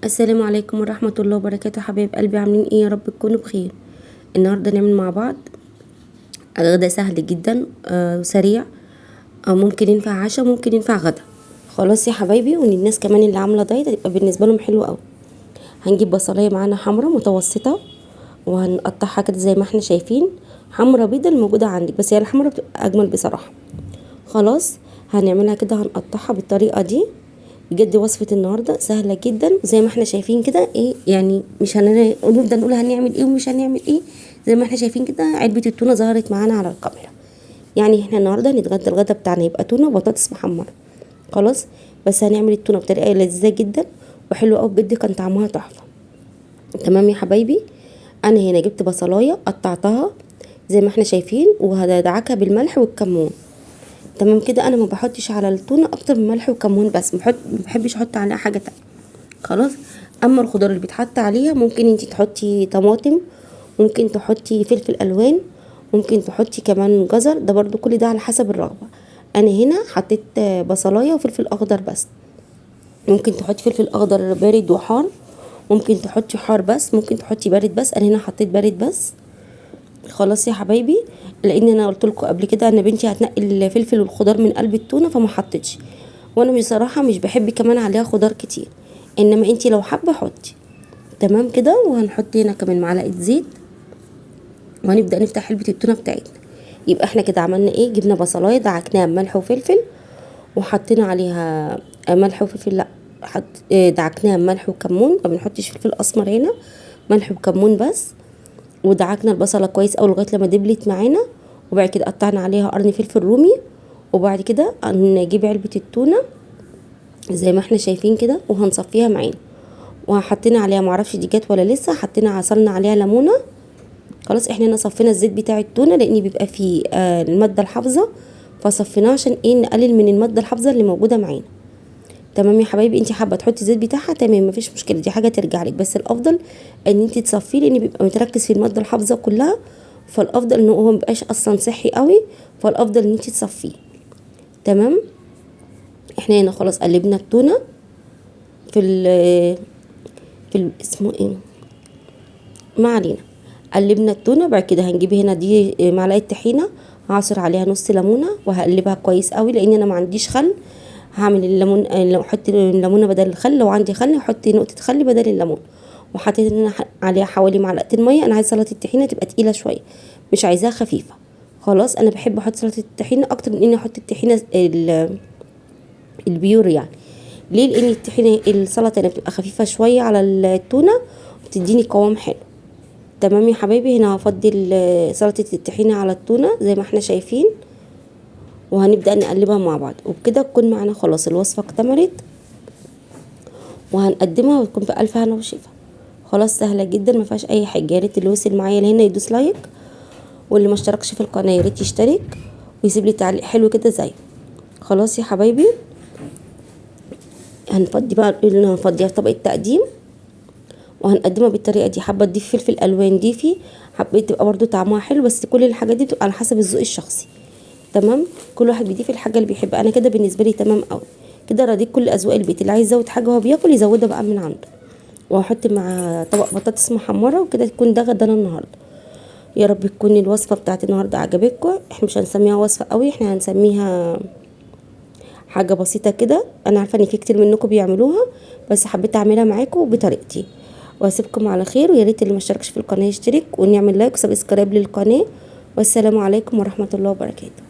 السلام عليكم ورحمة الله وبركاته. حبايب قلبي، عاملين ايه؟ يا رب تكونوا بخير. النهارده نعمل مع بعض غدا سهل جدا وسريع، ممكن ينفع عشاء ممكن ينفع غدا. خلاص يا حبايبي، وان الناس كمان اللي عامله دايت هيبقى بالنسبة لهم حلو قوي. هنجيب بصلايه معانا حمرا متوسطه وهنقطعها كده زي ما احنا شايفين، حمرا بيضة الموجودة عندك، بس هي الحمرا بتبقى اجمل بصراحة. خلاص هنعملها كده، هنقطعها بالطريقة دي. بجد وصفة النهاردة سهلة جدا زي ما احنا شايفين كده. ايه يعني مش هنفضل نقول هنعمل ايه ومش هنعمل ايه، زي ما احنا شايفين كده علبة التونة ظهرت معانا على الكاميرا. يعني احنا النهاردة هنتغدى، الغدا بتاعنا يبقى تونة وبطاطس محمرة. خلاص بس هنعمل التونة بطريقة لذيذة جدا وحلوة قوي، بجد كان طعمها تحفة. تمام يا حبايبي، انا هنا جبت بصلاية قطعتها زي ما احنا شايفين وهدعكها بالملح والكمون. تمام كده، انا ما بحطش على التونه اكتر من ملح وكمون بس، ما بحبش احط عليها حاجة تانية. خلاص، اما الخضار اللي بيتحط عليها ممكن انتي تحطي طماطم، ممكن تحطي فلفل الوان، ممكن تحطي كمان جزر، ده برضو كل ده على حسب الرغبة. انا هنا حطيت بصلايه وفلفل اخضر بس، ممكن تحطي فلفل اخضر بارد وحار، ممكن تحطي حار بس، ممكن تحطي بارد بس. انا هنا حطيت بارد بس. خلاص يا حبايبي، لان انا قلت لكم قبل كده ان بنتي هتنقي الفلفل والخضار من قلب التونه فما حطيتش، وانا بصراحة مش بحب كمان عليها خضار كتير، انما انتي لو حابة حطي. تمام كده، وهنحط هنا كمان معلقه زيت وهنبدا نفتح علبة التونه بتاعتنا. يبقى احنا كده عملنا ايه؟ جبنا بصلايه دعكناها بملح وفلفل وحطينا عليها ملح وفلفل، لا حط دعكناها بملح وكمون، ما بنحطش فلفل اسمر هنا، ملح وكمون بس. ودعكنا البصله كويس قوي لغاية لما دبلت معانا، وبعد كده قطعنا عليها قرن فلفل رومي، وبعد كده هنجيب علبة التونه زي ما احنا شايفين كده وهنصفيها معانا، وحطينا عليها معرفش دي جت ولا لسه، حطينا عصرنا عليها ليمونه. خلاص احنا هنا صفينا الزيت بتاع التونه لان بيبقى فيه المادة الحافظة، فصفيناه عشان ايه؟ نقلل من المادة الحافظة اللي موجودة معانا. تمام يا حبايبي، انت حابة تحطي الزيت بتاعها تمام مفيش مشكلة، دي حاجة ترجع لك، بس الافضل ان انت تصفية لان بيبقى متركز في المادة الحافظة كلها، فالافضل ان هو مبقاش اصلا صحي قوي، فالافضل ان انت تصفية. تمام، احنا هنا خلاص قلبنا التونه في ال اسمه ايه، ما علينا، قلبنا التونه. بعد كده هنجيب هنا دي معلقه طحينه، هعصر عليها نص ليمونه وهقلبها كويس قوي لان انا ما عنديش خل، هعمل الليمون، لو احط الليمونه بدل الخل، لو عندي خل هحط نقطة خل بدل الليمون. وحطيت هنا عليها حوالي معلقتين مية، انا عايزه سلطة الطحينه تبقى تقيلة شوية، مش عايزاها خفيفة. خلاص انا بحب احط سلطة الطحينه اكتر من اني احط الطحينه البيور، يعني ليه؟ لان الطحينه السلطة اللي بتبقى خفيفة شوية على التونه وبتديني قوام حلو. تمام يا حبايبي، هنا هفضي سلطة الطحينه على التونه زي ما احنا شايفين، وهنبدأ نقلبها مع بعض، وبكده تكون معانا خلاص الوصفة اكتملت، وهنقدمها وتكون بألف هنا وشفا. خلاص سهلة جدا ما فيهاش اي حاجة. يا ريت اللي وصل معايا لهنا يدوس like، واللي ما اشتركش في القناة يا ريت يشترك ويسيب لي تعليق حلو كده زيه. خلاص يا حبايبي، هنفضي بقى، هنفضيها في طبق التقديم وهنقدمها بالطريقة دي. حابة تضيفي فلفل الوان ضيفي، حابة تبقى برضو طعمها حلو، بس كل الحاجات دي بتبقى على حسب الذوق الشخصي. تمام، كل واحد بيضيف الحاجة اللي بيحبها. انا كده بالنسبة لي تمام قوي كده، رضيت كل اذواق البيت. اللي عايز يزود حاجة وهو بياكل يزودها بقى من عنده. وهحط مع طبق بطاطس محمرة، وكده تكون ده غدانا النهارده. يا رب تكون الوصفة بتاعت النهارده عجبتكم. احنا مش هنسميها وصفه قوي، احنا هنسميها حاجة بسيطة كده. انا عارفه ان في كتير منكم بيعملوها، بس حبيت اعملها معاكم بطريقتي. واسيبكم على خير، ويا ريت اللي ما اشتركش في القناة يشترك، ونعمل like و subscribe للقناة. والسلام عليكم ورحمة الله وبركاته.